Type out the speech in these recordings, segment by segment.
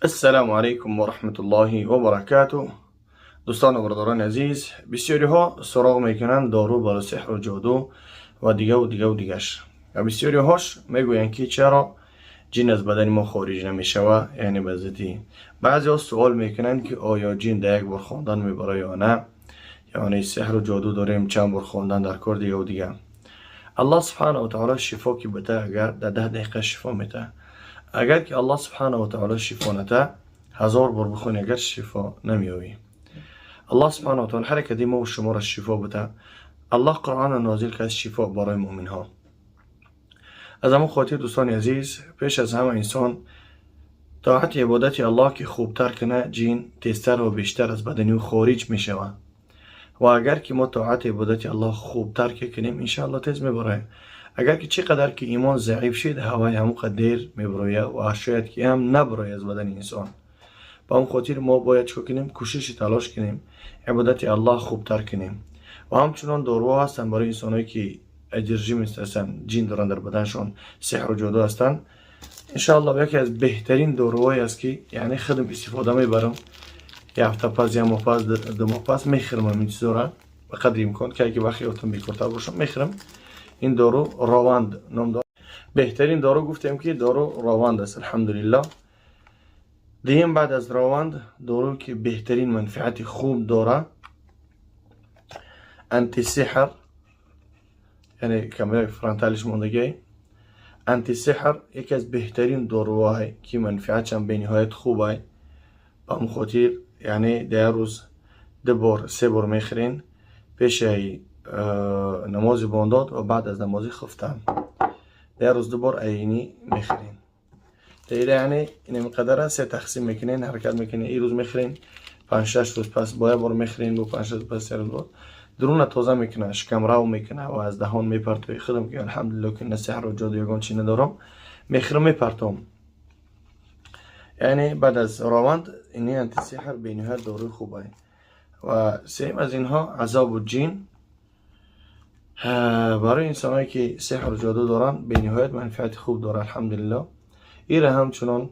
Ассалому алайкум ва раҳматуллоҳи ва баракатуҳ. Дӯстону бародарони азиз, бисёриҳо суроғ мекунанд дору барои сеҳру ҷоду ва дигаву дигаву дигаш. Ва бисёриҳош мегӯянд, ки чаро ҷин аз бадани мо хориҷ намешава, яъне ба зидди. Баъзеҳо суол мекунанд, ки оё ҷин дар як бор хондан мебарад ё на, яъне сеҳру ҷоду дорем, чанд бор хондан дар кор, дигаву дига. Аллоҳ субҳанаҳу ва таъоло шифо ки бита, агар дар 10 дақиқа шифо мета. Агар ки Аллоҳ субҳанаҳу ва таъоло шифо ната, 1000 бор бихонӣ, агар шифо намеёбӣ. Аллоҳ субҳанаҳу ва таъоло ҳар яке мо шуморо шифо бита. Аллоҳ Қуръонро нозил кард шифо барои муъминҳо. Аз ҳамон хотир, дӯстони азиз, пеш аз ҳама инсон тоати ибодати Аллоҳ ки хубтар кунад, ҷин тезтар ва бештар аз бадани ӯ хориҷ мешавад. Ва агар ки мо тоати ибодати Аллоҳ хубтар ки кунем, иншаалло тез мебароем. Агар ки чӣ қадар ки имон заиф шид, ҳавай ҳамон қадр дер мебарояд ва шояд ки ҳам набарояд аз бадани инсон. Ба он хотир мо бояд чикор кунем? Кӯшиши талош кунем, ибодати Аллоҳ хубтар кунем. Ва ҳамчунон доруҳо ҳастанд барои инсонҳое ки одержимость ҳастанд, ҷин доранд дар баданшон, сеҳру ҷоду ҳастанд. Иншаалло, яке аз беҳтарин доруҳое аст, ки яъне худам истифода мебарам. Як ҳафта пас, як моҳ пас, 2 моҳ пас мехӯрам ҳамин чизора. Ба қадри имкон, ки аги вақт ёфтам, бекортар бошам, мехӯрам. Ин дору Рованд ном дорад. Беҳтарин дору гуфтем, ки дору Рованд аст, алҳамдулилло. Дуюм, баъд аз Рованд, дору ки беҳтарин манфиати хуб дора, антисеҳр, яъне камера фронталиш мондагиай. Антисеҳр яке аз беҳтарин доруҳое ки манфиатшам бениҳоят хубай. Ба ҳамон хотир, яъне дар як рӯз ду бор, се бор мехӯрен, пеши намози бондод ва баъд аз намози хуфтан. Дар як рӯз ду бор айнӣ мехӯрен. Даира, яъне инами қадара се тақсим мекунен, ҳаракат мекунен. Ин рӯз мехӯрен, 5-6 рӯз пас бо як бор мехӯрен, бо 5-6 рӯз пас се рӯз бо. Дуруна тоза мекуна, шикамрав мекуна ва аз даҳон мепартои. Худам ки, алҳамдулилло, ки на сеҳру ҷоду, ягон чи надорам, мехӯрам, мепартом. Яъне баъд аз Рованд ини антисеҳр бениҳоят доруи хубае. Ва сеюм аз инҳо азобу ҷин. Барои инсонҳое ки сеҳру ҷоду доранд, бениҳоят манфиати хуб дорад, алҳамдулилло. Ира ҳамчунон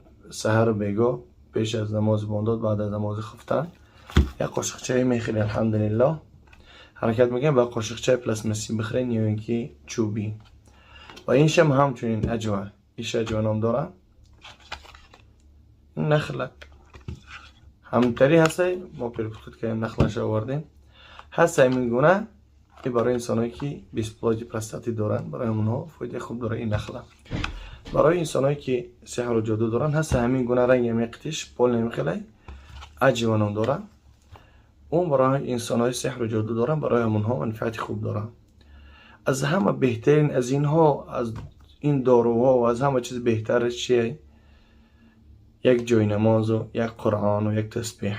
саҳару бегоҳ, пеш аз намози бондод, баъд аз намози хуфтан як қошиқчае мехӯрӣ, алҳамдулилло. Ҳаракат мекунем, ба қошиқчаи пластмассӣ бихӯрен ё ин ки чӯбӣ. Ва ин шам ҳамчунин аҷва, иш аҷва ном дорад. Нахла ҳамтари ҳастай, мо перепутать кардем, нахлаша овардем. Ҳаст ҳамин гуна и барои инсонҳое ки бесплодие простаты доранд, барои онҳо фоидаи хуб дорад ин нахла. Барои инсонҳое ки сеҳру ҷоду доранд, ҳаст ҳамин гуна ранги меқитиш пол намехелай, аҷва ном дорад. Он барои инсонҳои сеҳру ҷоду доранд, барои ҳамонҳо манфиати хуб дорад. Аз ҳама беҳтарин аз инҳо, аз ин доруҳо ва аз ҳама чиз беҳтараш чие? Як ҷойнамозу як Қуръону як тасбеҳ.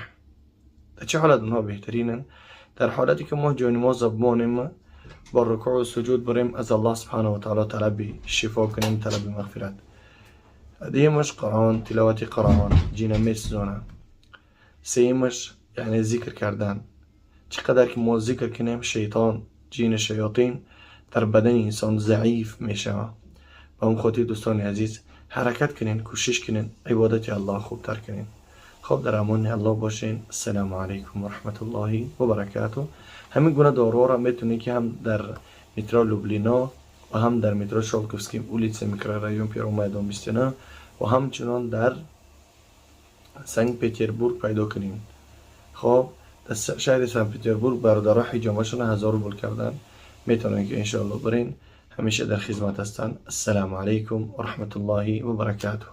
Дар чӣ ҳолат онҳо беҳтаринанд? Дар ҳолате ки мо ҷойнамоза бимонем, бо рукӯъу суҷуд барем, аз Аллоҳ субҳанаҳу ва таъоло талаби шифо кунем, талаби мағфират. Дуюмаш Қуръон, тиловати Қуръон ҷина месӯзонад. Сеюмаш, яъне зикр кардан. Чӣ қадар ки мо зикр кунем, шайтон, ҷину шаётин дар бадани инсон заиф мешавад. Ба он хотир, дӯстони азиз, ҳаракат кунен, кӯшиш кунен, ибодати Аллоҳ хубтар кунен. Хоб, дар амони Аллоҳ бошен. Ассалому алайкум ва раҳматуллоҳи ва баракату. Ҳамин гуна доруҳоро метавонед, ки ҳам дар метро Люблино ва ҳам дар метро Щёлковский, улица, микрорайон Первомай, дом 29, ва ҳамчунон дар Санкт Петербург пайдо кунем. Хоб, дар шаҳри Санкт Петербург бародаро ҳиҷомашонро 1000 рубл карданд. Метавонед, ки иншоалло барин, ҳамеша дар хизмат ҳастанд. Ассалому алайкум ва раҳматуллоҳи ва баракатуҳ.